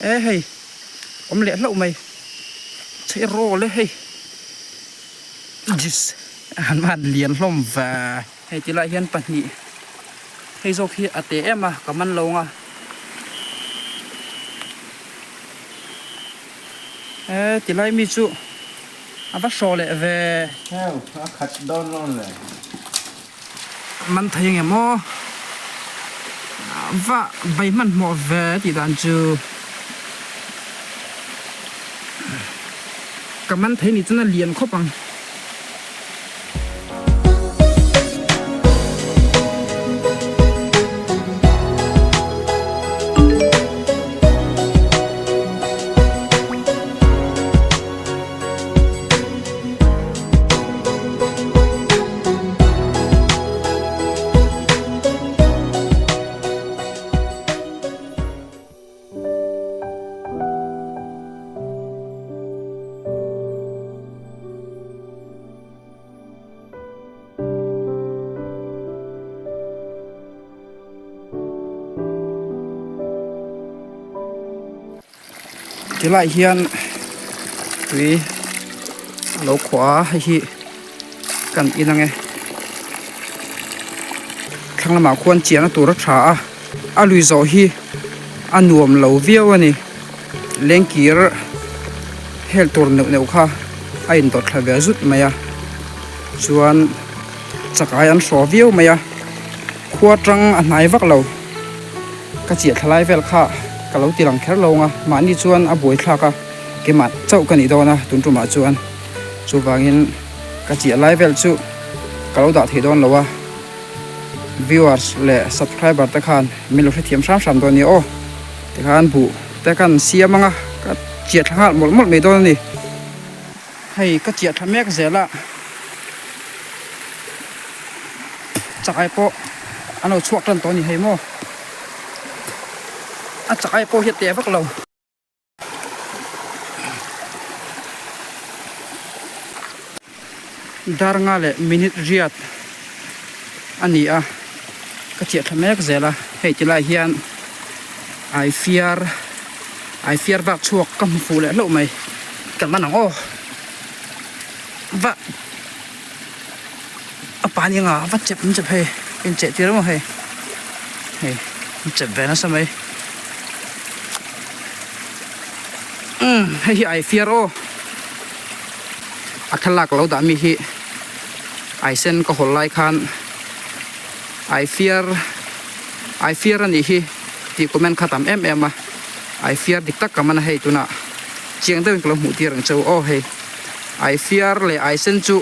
E hei awm leh hlauh mai chhe rawl e hei jis an van lian hlawm ve hei ti lai hian pahnih hei zawk hi a te em a ka man lo ang a e ti lai mi chu a va hraw leh ve. Heu a khat dawn dawn le. Man thei ange maw? Va bei hmanhmawh ve tih dan chu ka man thei nih chuan a lian khawp ang. Tilai hian tui a lo khuah a hei hi kan in ang e thlang lamah khuan chiahna tur a tha a a lui zawh hi a nuam lo viau a ni lengkir hel tur neuh neuh kha a indawt thla ve zut mai a chuan chakai an hraw viau mai a khua tang a hnai vak lo. Ka chiah thla lai vel kha ka lo ti lang kher lo ang a, mahni chuan a buai thlak a, keimah chauh ka nih dawn a tun tumah chuan. Chuvangin ka chiah lai vel chu ka lo dah thei dawn lo a, viewers leh subscriber te khan min lo hrethiam hram hram dawn nia aw. Tikhan buh te kan siam ang a, ka chiah thla nghal mawlh mawlh mai dawn a ni. Hei ka chiah thla mek zel a, chakai pawh an lo chhuak tan tawh a ni hei maw, a chakai pawh hi a teh vak lo. Dar nga leh minute riat a ni a, ka chiah thla mek zel a, hei ti lai hian ai fiar ai fiar vak chhuak ka hmu fuh leh hlauh mai ka man ang aw va a pa ni anga va chep an chep hei in cheh tir emaw hei hei an chep ve nasa mai umm hei hi ai fiar aw a thlalak lo dah mi hi ai sen ka hawl lai khan ai fiar ai fiar a nih hi tih comment kha tam em em a ai fiar dik tak ka man a hei tunah chiang deuhin ka lo hmuh tir ang che u aw hei ai fiar leh ai sen chu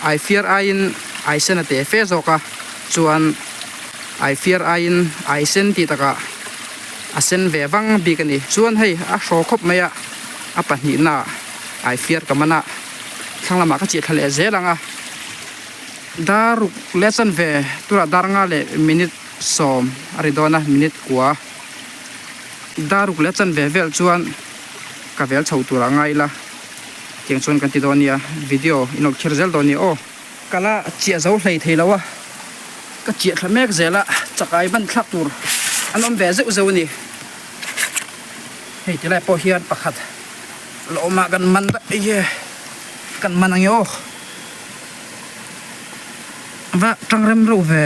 ai fiar aiin ai sen a te fe zawk a chuan ai fiar aiin ai sen tih takah a sen ve vang bik a ni chuan hei a hraw khawp mai a a pahnihna ai fiar ka man a thlang lamah ka chih thla leh zel ang a dar ruk leh chanve turah dar nga leh minute sawm a ri dawn a minute kua dar ruk leh chanve vel chuan ka vel chho tur a ngai ila tiang chuan kan ti dawn nia video in lo thlir zel dawn nia aw. Ka la chiah zo hlei thei lo a ka chiah thla mek zel a chakai ban thlak tur an awm ve zeuh zeuh a ni hei tilai pawh hian pakhat la awm a kan man daih e kan man ang e aw va tang rem reuh ve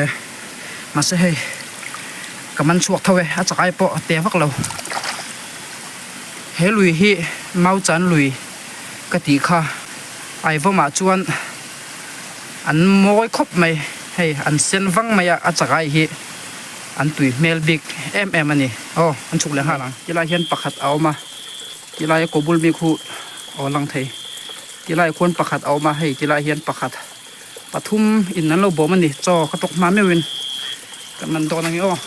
mahse hei ka man chhuak tho e a chakai pawh a te vak lo he lui hi mau chan lui ka tih kha Aivawmah chuan an mawi khawp mai hei an sen vang mai a a chakai hi an tui hmel bik em em a ni aw an chhuk leh nghal ang tilai hian pakhat a awm a tilai a kawbul mi khu aw lang thei tilai khuan pakhat a awm a hei tilai hian pakhat pathum in an lo bawm a ni chaw ka tawk hma meuhin kan man dawn ang e aw.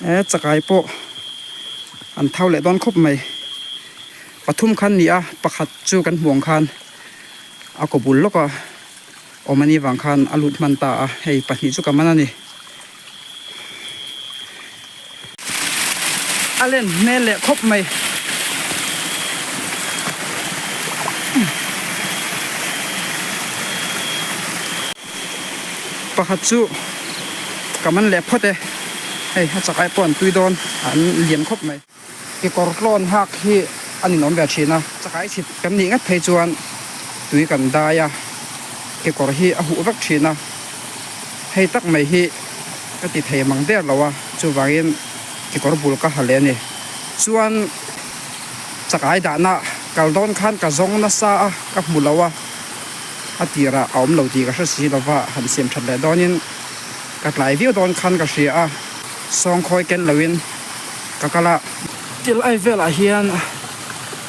He chakai pawh an thau leh dawn khawp mai pathum khan ni a pakhat chu kan hmuh ang khan a kaw bul lawk a. Awm a nih vang khan a lut hman ta a, hei pahnih chu ka man a ni. A len hmel leh khawp mai. Pakhat chu ka man leh phawt e, hei a chakai pawh an tui dawn, an lian khawp mai. Kekawr tlawn hak hi a ninawm ve thin a, chakai chhit kan nih ngat phei chuan tui kan dai a, kekawr hi a huh vek thin a, hei tak mai hi ka ti thei mang der lo a, chuvangin kekawr bul ka ha leh a ni. Chuan chakai dahna kal dawn khan ka zawng nasa a, ka hmu lo a, a tirah a awm lo tih ka hre si lova, han siam that leh dawnin ka tlai viau dawn khan ka hria a, sawngkhawi ken loin Ka kal a. Til ai velah hian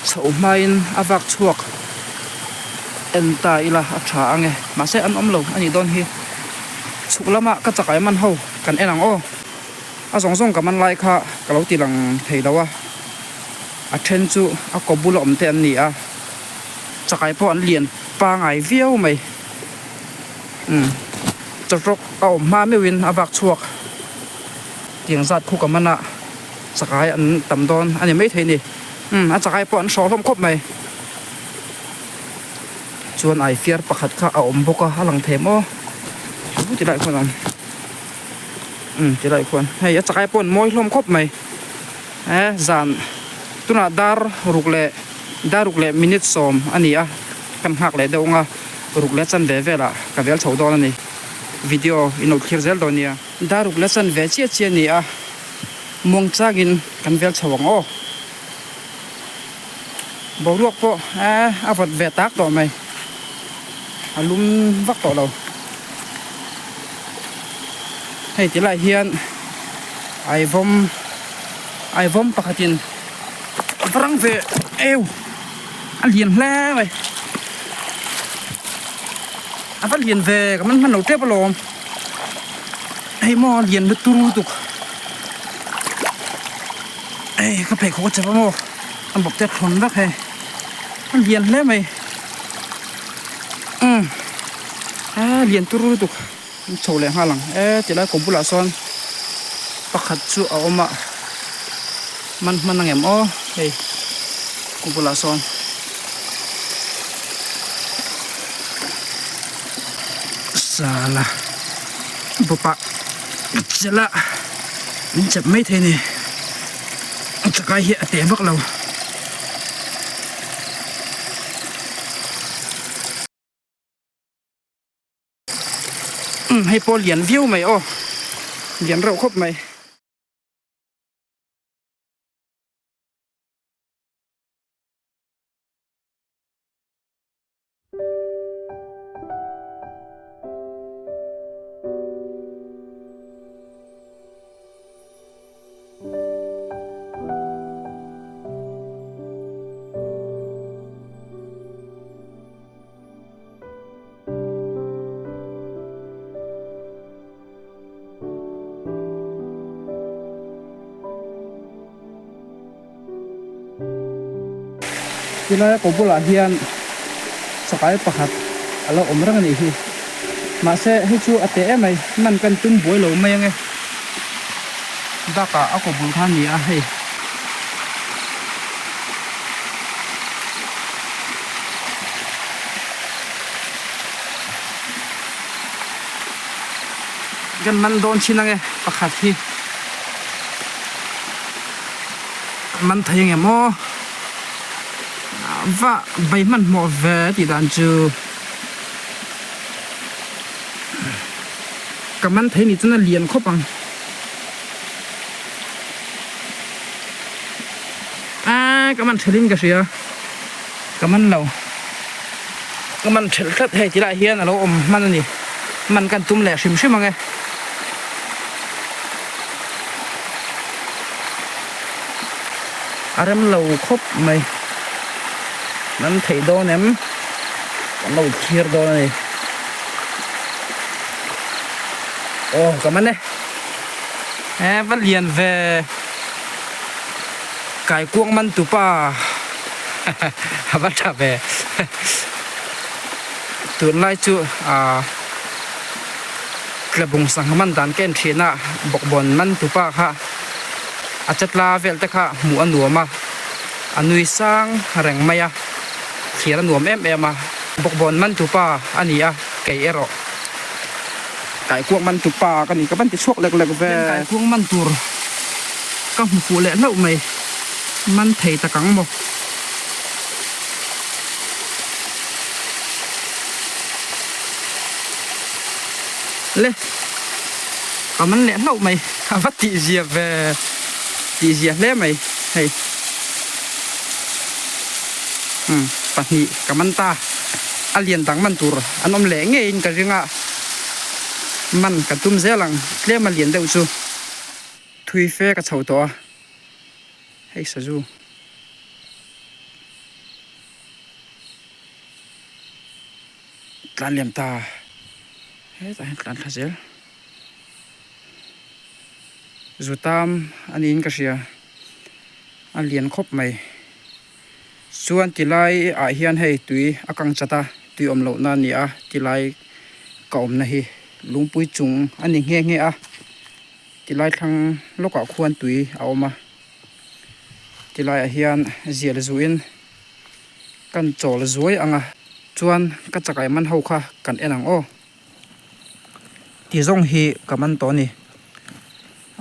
chhoh hmain a vak chhuak en ta ila a tha ang e. Mahse an awm lo a nih dawn hi. Chhuk lama ka chakai man ho kan en ang aw. A zawng zawng ka man lai kha ka lo ti lang thei lo a. A then chu a kaw bula awm te an ni a. Chakai pawh an lian pangai viau mai. Umm chawtrawk a awm hma meuhin a vak chhuak. Tiang zat khu ka man a, chakai an tam dawn a ni maithei a ni. Umm a chakai pawh an hrawh hlawm khawp mai. Chuan ai fiar pakhat kha a awm bawk a, a lang thei maw? Chu ti lai khuan a awm. Umm ti lai khuan hei a chakai pawh an mawi hlawm khawp mai. Eh zan tunah dar ruk leh dar ruk leh minute sawm a ni a, kan nghak leh deuh ang a, ruk leh chanve velah ka vel chho dawn a ni. Video in lo thlir zel dawn nia. Daruk la chan ve chiah chiah a ni a, muang changin kan vel chho ang aw. Boruak pawh eh a vawt ve tak tawh mai, a lum vak tawh lo. Hei ti lai hian aivawm aivawm pakhatin a va rang ve eu a lian hle mai, a va lian ve ka man hman lo tep alawm. Hei maw lian lutuk lutuk hei ka pheikhawk a chep a maw a bawp te a thlawn vek hei a lian hle mai umm a lian tur lutuk an chho leh nghal ang e tilai kaw bulah sawn pakhat chu a awm a man hman ang em aw hei kaw bulah sawn. Sala bawpa chelh a min chep mai thei a ni a chakai hi a teh vak lo. Hei pawh lian viau mai aw lian reuh khawp mai. Tilai a kaw bulah hian chakai pakhat a lo awm reng a nih hi. Mahse hei chu a teh em mai, man kan tum buai lo mai ange. Bakah a kaw bul kha a ni a hei. Kan man dawn chin ange pakhat hi. Man thei ange maw? Va bai hmanhmawh ve tih dan chu ka man thei nih chuan a lian khawp ang. Aaa ka man thelh in ka hria ka man lo ka man thelh tlat hei ti lai hian a lo awm hman a ni man kan tum leh hrim hrim ang e. A rem lo khawp mai. Nan theih dawn em? Kan lo thlir dawn a ni. Aw ka man e. He va lian ve. Kaikuang man tu pa. A va tha ve. Tunlai chu aaa tlabung sangha man dan ka en thin a, bawkbawn man tupa kha a chatla vel te kha hmuh a nuam a, a nui sang reng mai a, thlir a nuam em em a, bawkbawn man tupa a ni a kei erawh. Kaikuang man tupa ka ni ka van ti chhuak lek lek ve. Kaikuang man tur ka hmu fuh leh hlauh mai, man thei tak ang maw. Le ka man leh hlauh mai a va tih zia ve tih zia hle mai hei umm pahnih ka man ta a lian dang man tur an awm leh ngeiin ka ring a man ka tum zel ang tlem a lian deuh chu thui fe ka chho tawh a hei sazu. Tlan liam ta hetah hian tlan thla zel zu tam a niin ka hria a lian khawp mai chuan ti lai ah hian hei tui a kang chat a tui awm loh na a ni a ti lai ka awm na hi lungpui chung a ni nghe nghe a ti lai thlang lawkah khuan tui a awm a ti laiah hian zial zuiin. Kan chawl zuai ang a, chuan ka chakai man ho kha kan en ang aw. Ti zawng hi ka man tawh a ni.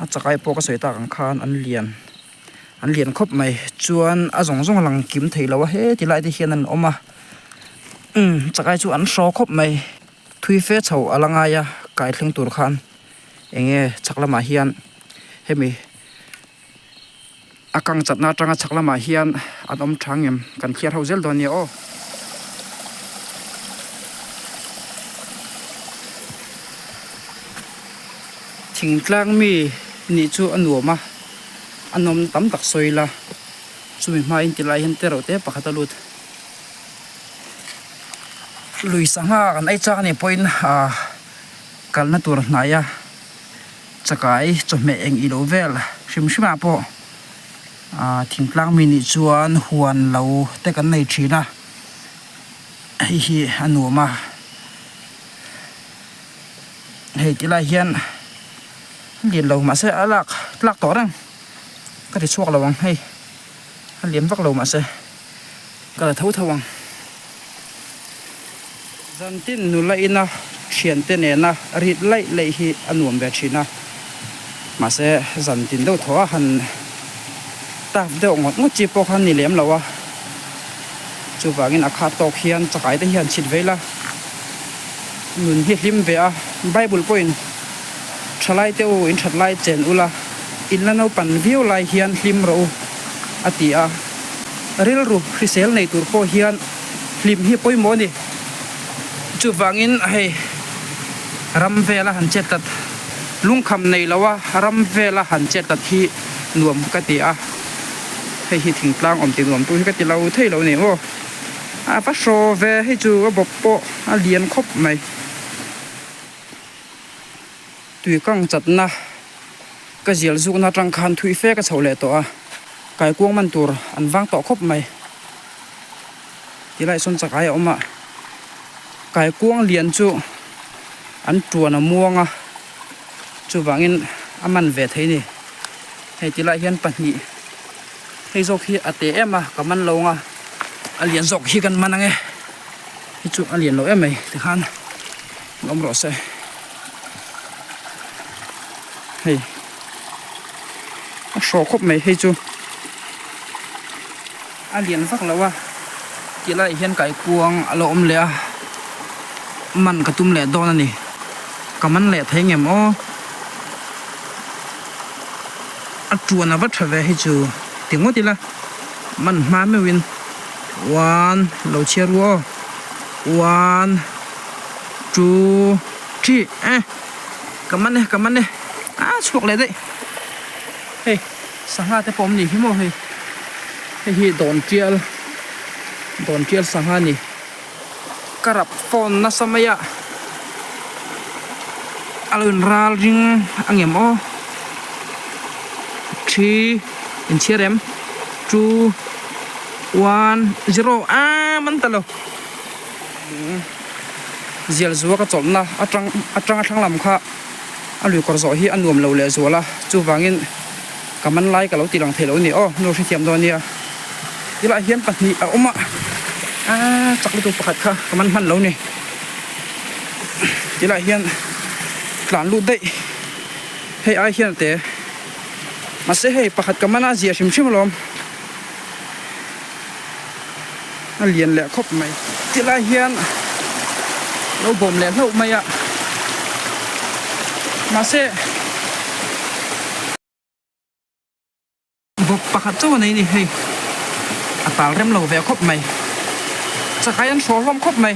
A chakai pawh ka sawi tak ang khan an lian, an lian khawp mai. Chuan a zawng zawng lang kim thei lo a, he ti lai te hian an awm a. Umm chakai chu an hraw khawp mai. Thui fe chho a la ngai a, kai thleng tur khan eng nge chhak lamah hian hemi. A kang chatna atanga chhak lamah hian an awm tha ngem kan thliar ho zel dawn nia aw. Thingtlang mi nih chu a nuam a, a nawm tam tak sawi ila chumi hmain ti lai hian te reuh te pakhat a lut. Lui sangha kan ei chak anih pawhin ah kalna tur hnai a. Chakai chawhmeh eng ilo vel hrim hrim ah pawh ah thingtlang mi nih chuan huan lo te kan nei thin a hei hi a nuam a hei ti lai hian lian lo mahse a lak tlak tawh reng ka ti chhuak lo ang hei a lian vak lo mahse ka la tho tho ang. Zantin nula ina thiante nena rit laih laih hi a nuam ve thin a, mahse zantin deuh thaw a han tap deuh ngawt ngawt chi pawh kha ni lem lo a, chuvangin a khat tawk hian chakai te hian chhit veil a, nun hi hlim ve a, Bible pawhin thalai te u in that lai chen ula, in la naupan viau lai hian hlim rawh u a ti a, rilru hrisel nei tur pawh hian. Hlim hi pawimawh a ni. Chuvangin hei ram vela han chet tat, lungkham nei lo a ram vela han chet tat hi nuam ka ti a. Hei hi thingtlang awm ti nuam tu hi ka ti lo thei lo ni maw. A va hraw ve hei chu a bawp pawh a lian khawp mai. Tui kang chatna ka zial zukna atang khan thui fe ka chhoh leh tawh a, kaikuang man tur an vang tawh khawp mai. Tilai sawn chakai a awm a, kaikuang lian chu an tuan a muang a, chuvangin a man ve thei a ni. Hei tilai hian pahnih hei zawk hi a te em a, ka man lo ang a, a lian zawk hi kan man ang e, hei chu a lian lo em mai tikhan. Awm rawh se. Hei a hraw khawp mai hei chu a lian vak lo a ti laiah hian kaikuang a lo awm leh a man ka tum leh dawn a ni ka man leh thei ngem aw a tuan a va tha ve hei chu ti ngawt ila man hma meuhin one lo chhiar ru aw one. Two three eh ka man e ka man e a chhuak leh daih hei sangha te pawh awm ni hi maw hei hei hi dawn tial dawn tial sangha a ni ka rap phone nasa mai a a lo in ral ring a ngem aw three inchhiar em two one zero a man ta lo. Lung. Zial zua ka chawlhna atang atanga thlang lam kha a lui kawr zawh hi a nuam lo leh zual a, chuvangin ka man lai ka lo ti lang thei lo a ni aw, nu hrethiam dawn nia. Tilai hian pahnih a awm a, aaa chak lutuk pakhat kha ka man hman lo ni. Tilai hian tlan lut daih hei ai hian a te, mahse hei pakhat ka man a zia hrim hrim alawm. A lian leh khawp mai. Tilai hian lo bawm leh hlauh mai a, mahse bawp pakhat chauh a nei a ni hei, a tal rem lo ve khawp mai, chakai an hrawh hlawm khawp mai,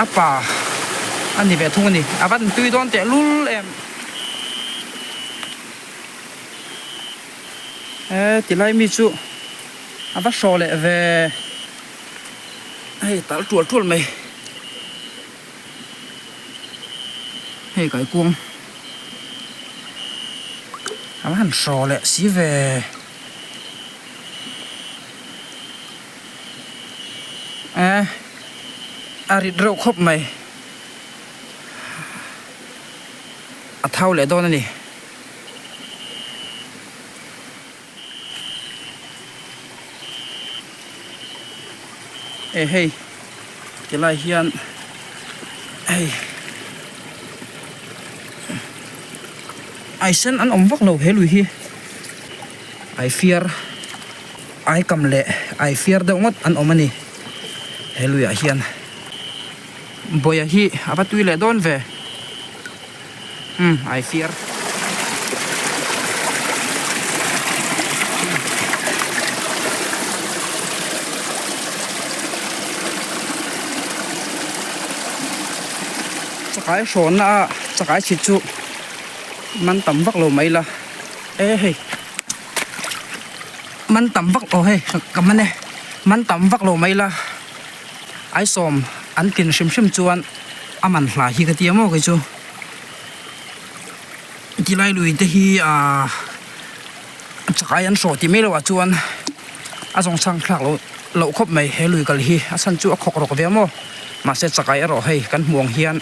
a pa a ni ve thung a ni, a van tui dawn teh lul em. He tilai mi chu a va hraw leh ve hei tal tual tual mai hei kaikuang a va han hraw leh si ve e a rit reuh khawp mai a thau leh dawn a ni. E hei tilai hian hei ai sen an awm vak lo he lui hi ai fiar ai kam leh ai fiar deuh ngawt an awm a ni he luiah hian bawia hi a va tui leh dawn ve. Umm ai fiar. Chakai hrawnna a chakai chhit chu man tam vak lo mai la e hei man tam vak aw hei ka man e man tam vak lo mai la aisawm an tlin hrim hrim chuan a man hla hi ka ti a maw kei chu tilai lui te hi ahh chakai an hrawh tih mai loh ah chuan a zawng chhang thlak loh loh khawp mai he lui kal hi a chhan chu a khawk rawk ve maw mahse chakai erawh hei kan hmuh ang hian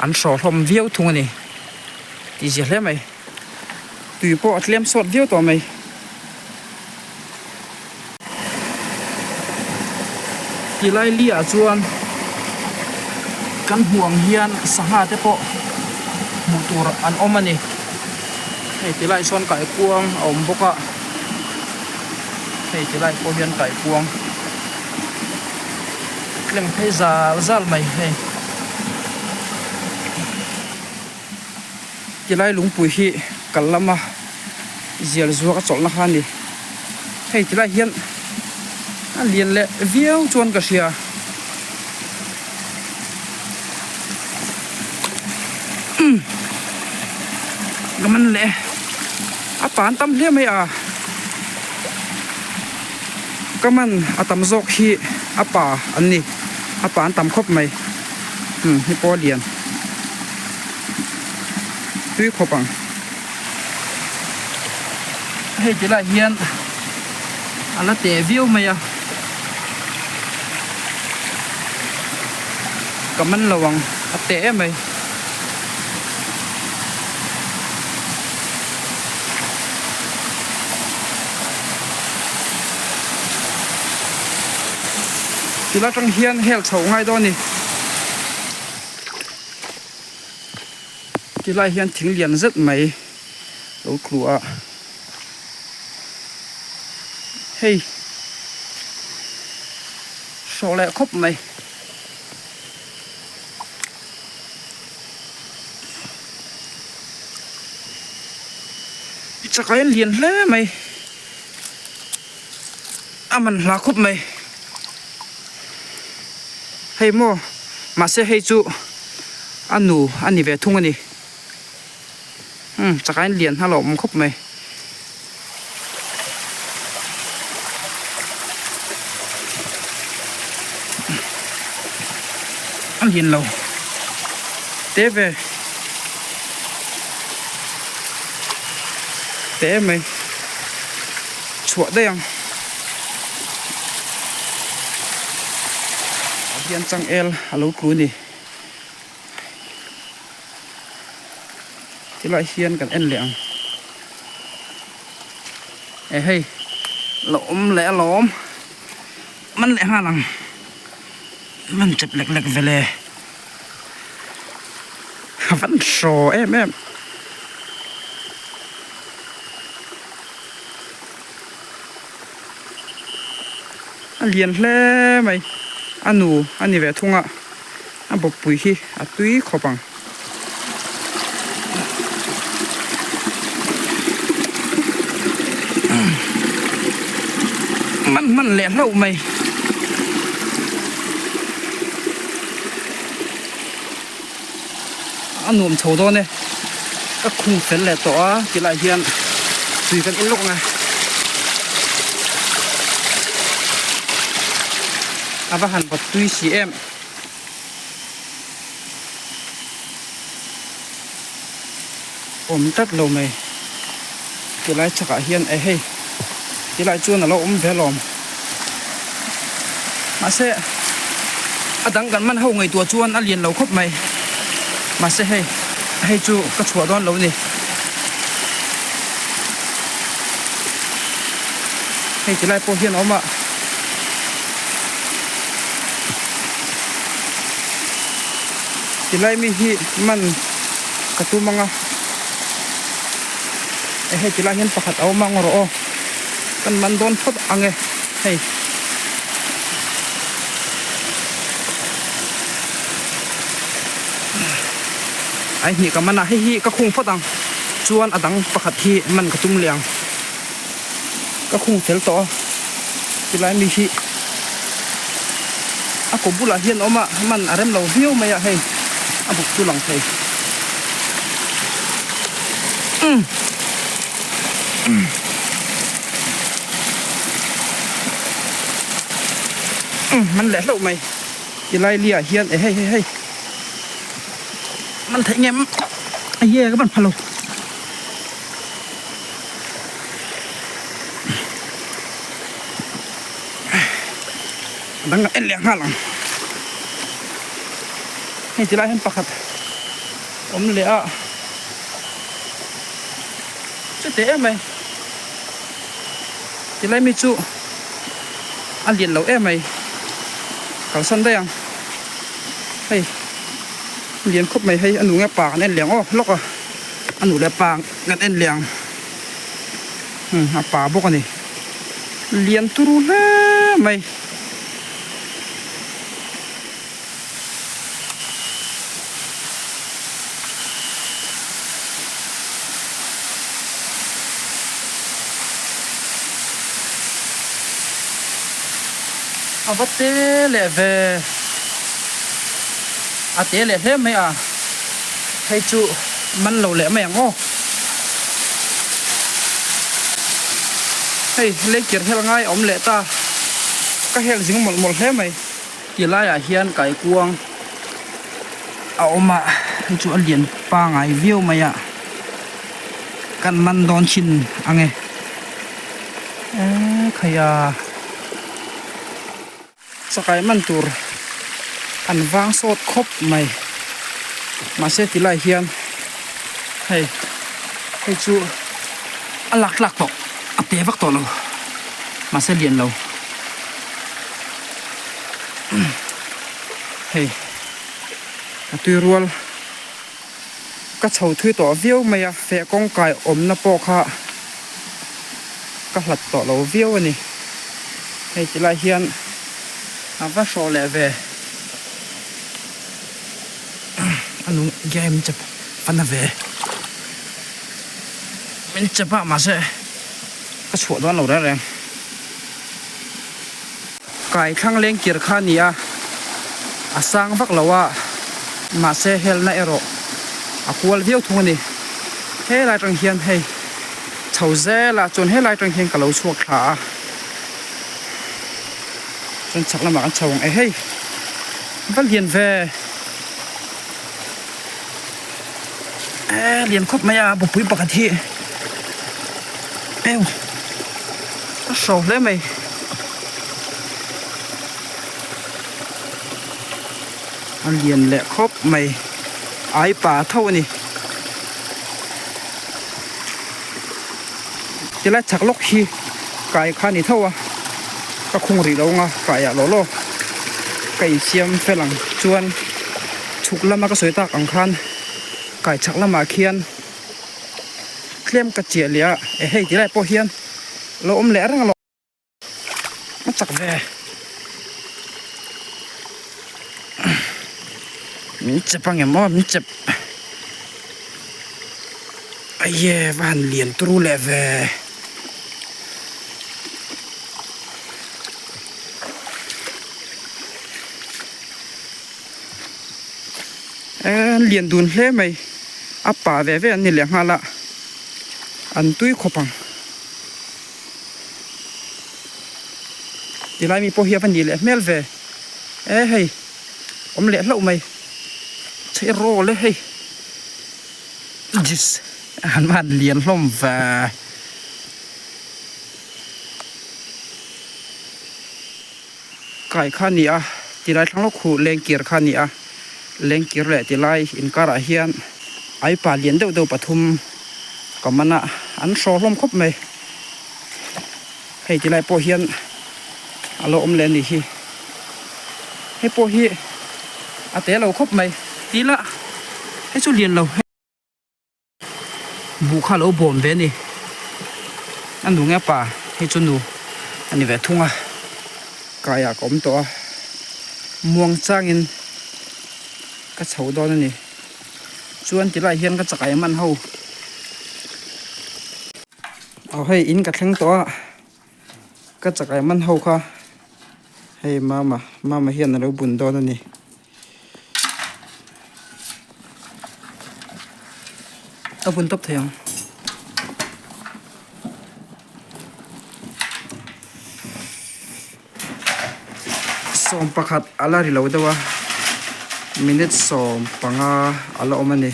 an hrawh hlawm viau thung a ni tih zia hle mai tui pawh a tlem sawt viau tawh mai. Tilai li ah chuan kan hmuh ang hian sangha te pawh hmuh tur an awm a ni hei tilai sawn kaikuang a awm bawk a hei tilai pawh hian kaikuang tleng phei zal zal mai hei tilai lungpui hi kal lama zial zuak a chawlhna kha a ni hei tilai hian a lian leh viau chuan ka hria umm ka man leh a pan tam hle mai a ka man a tam zawk hi a pa an ni a pa an tam khawp mai umm hi pawh a lian tui khawp ang. Hei ti lai hian a la teh viau mai a ka man lo ang a teh em mai. Tila tang hian hel chho ngai dawn a ni. Tilai hian thing lian zet mai lo tlu a hei hrawh leh khawp mai. Chakai an lian hle mai a man hla khawp mai hei maw mahse hei chu a nu a ni ve thung a ni umm chakai an lian hna lo awm khawp mai. A lian lo te ve te mai chhuah daih ang. hian changel a lo tlu a ni. Tilai hian kan en leh ang. E hei lo awm leh alawm man leh nghal ang man chep lek lek vele a van hraw em em. A lian hle mai a nu a ni ve thung a a bawppui hi a tui khawp ang. Man hman leh hlauh mai. A nuam chho dawn e. Ka khung fel leh tawh a tilai hian tui kan en lawk ang e. A va han vawt tui si em. Awm tlat lo mai. Tilai chhakah hian e hei tilai chuan a lo awm ve alawm. Mahse a dang kan man ho ngaihtuah chuan a lian lo khawp mai. Mahse hei hei chu ka chhuah dawn lo ni. Hei tilai pawh hian a awm a. Tilai mi hi man ka tum ang a e hei tilai hian pakhat a awm ang rawh aw kan man dawn phawt ang e hei. Ai hnih ka man a hei hi ka khung phawt ang chuan a dang pakhat hi man ka tum leh ang. Ka khung fel tawh a, tilai mi hi a kaw bulah hian a awm a, man a rem lo viau mai a hei a buk chu lang thei. Umm umm man leh hlauh mai tilai liah hian e hei hei hei man theih nge a ye ka man pha lo. Dang en leh nghal ang. Hei tilai hian pakhat awm leh a. Chute em mai. Tilai mi chu a lian lo em mai. Kalsan daih ang. Hei lian khawp mai hei a nu nge pa kan en leh ang aw lawk a. A nu leh pa kan en leh ang. Umm a pa bawk a ni. Lian turu hle mai. A va te leh ve. A te leh hle mai a. Hei chu man lo leh mai ang aw. Hei leikir hel ngai a awm leh ta. Ka hel zing mawlh mawlh hle mai. Ti laiah hian kaikuang a awm a, hei chu a lian pangai viau mai a. Kan man dawn thin ang e. Eee khaia. Chakai man tur an vang sawt khawp mai mahse ti lai hian hei hei chu a lak tlak tawh a te vak tawh lo mahse lian lo hei a tui rual ka chho thui tawh viau mai a feh kawngkai awmna pawh kha. Ka hlat tawh lo viau a ni. Hei ti lai hian a va hrawh leh ve. A nung game chep a na ve. Min chep a mahse ka chhuah dawn lo reng reng. Kai thlang leng kir kha a ni a, a sang vak lo a, mahse helna erawh a kual viau thung a ni. Helai atang hian hei chho zel a, chuan helai atang hian ka lo chhuak thla a, chuan chhak lamah kan chho ang e hei va lian ve e lian khawp mai a bawpui pakhat hi eu a hraw hle mai. A lian leh khawp mai ai pa tho a ni. Tilai chak lawk hi kai kha a ni tho a ka khung rih lo ang a kaiah law law ka insiam fel ang chuan chhuk lama ka sawi tak ang khan kai chak lamah khian tlem ka chiah leh a eh hei tilai pawh hian lo awm leh reng alawm. A chak ve. Min chep ang em aw min chep. Aye va han lian turu leh ve. An lian dun hle mai. A pa ve ve an ni leh nghal a. An tui khawp ang. Tilai mi pawh hi a va nih leh hmel ve e hei awm leh hlauh mai chhe rawl e hei jis an va han lian hlawm ve kai kha a ni a tilai thlang lawk huh lengkir kha a ni a lengkir leh tilai inkarah hian aipa lian deuh deuh pathum ka man a an hraw hlawm khawp mai hei tilai pawh hian a lo awm leh a nih hi hei pawh hi a te lo khawp mai tila hei chu lian lo. Buh kha a lo bawm ve a ni. A nu nge pa hei chu nu a ni ve thung a, kaiah ka awm tawh a, muang changin ka chho dawn a ni. Chuan ti lai hian ka chakai man ho aw hei in ka thleng tawh a, ka chakai man ho kha hei mama mama hian a lo bun dawn a ni. A bun tawp thei ang. 11 a la ri lo deuh a minute 15 a la awm a ni.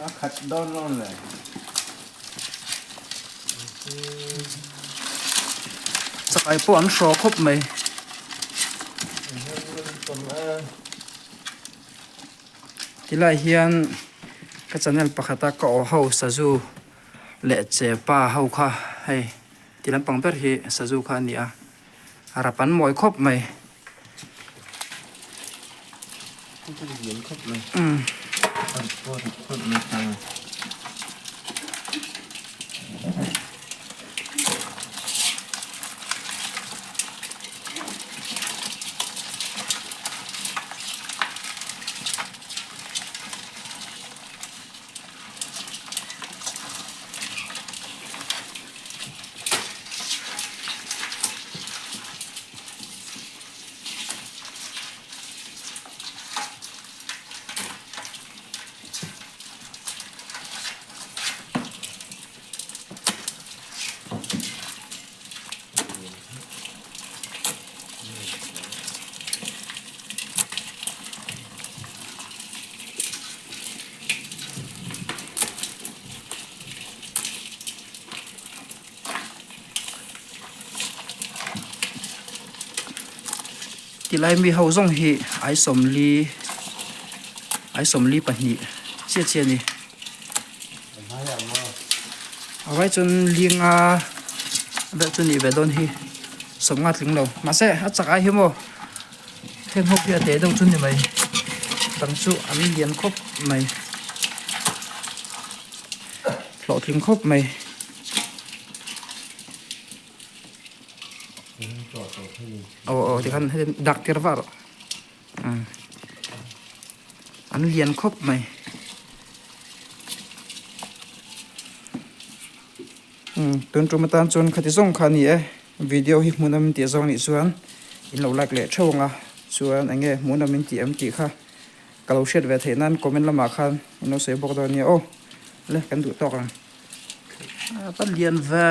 A khat dawn dawn le. Chakai pawh an hraw khawp mai. Tilai hian ka channel pakhata ka aw ho sazu leh che pa ho kha hei ti lampang ber hi sazu kha a ni a rap an mawi khawp mai. Tilai mi ho zawng hi ai sawmli ai 42 chiah chiah a ni a vai chuan linga vel chu nih ve dawn hi 50 tling lo mahse a chak ai hi maw heng ho hi a teh deuh chu ni mai dang chu an lian khawp mai hlawhtling khawp mai. Aw aw tikhan hei dak tir vah rawh an lian khawp mai tun tum atan chuan khati zawng kha a ni e video hi hmuhnawm tih zawng nih chuan in lo like leh theuh ang a chuan eng nge hmuhnawm in tih em tih kha ka lo hriat ve theih nan comment lamah khan in lo sawi bawk dawn nia aw le kan duh tawk ang. A va lian ve.